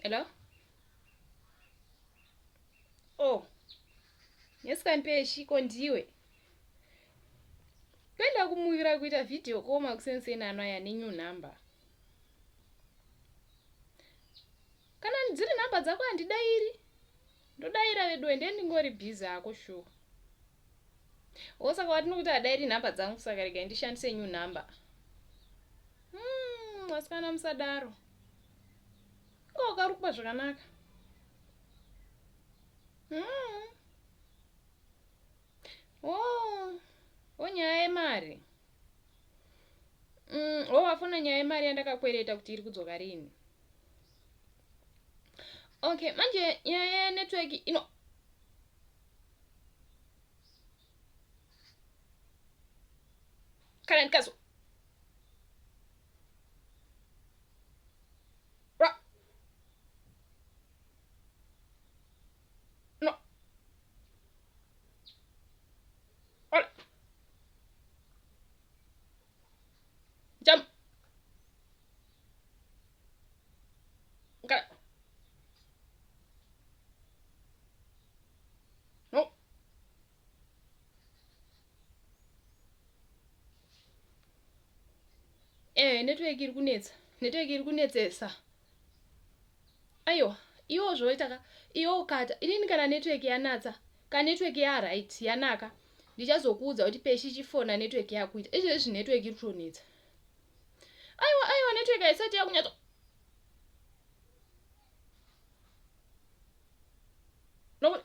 Hello? Oh. Yes kanpeshi ko ndiwe. Kuenda kumukira kuita video call makuseni ano aya nenew number. Kana dziri number dzako handidairi. Ndodaira veduwe ndiye ndingori busy hako sure. Oh saka watinokuti hadairi number dzangu saka regai ndishandise new number. Vasikana musadaro. Inga wakarukwa zvakanaka. Oh, oh nyaya yemari. Oh wafona nyaya yemari yandakakwereta kuti iri kudzoka rini. Okay, manje nyaya yenetwork ino kana ndikazo Ra. No. Ora. Jump. Kana. No. Eh, network iri kunetsa. Network iri kunetsesa. Aiwa, iwo zvoita ka. Iwo ukata. Inini kana network yanatsa, ka network ya right yanaka. Ndichazokuudza kuti peshi chifona network yakuita. Izvezvi network iri kutonetsa. Aiwa, aiwa network haisati yakunyatso. No.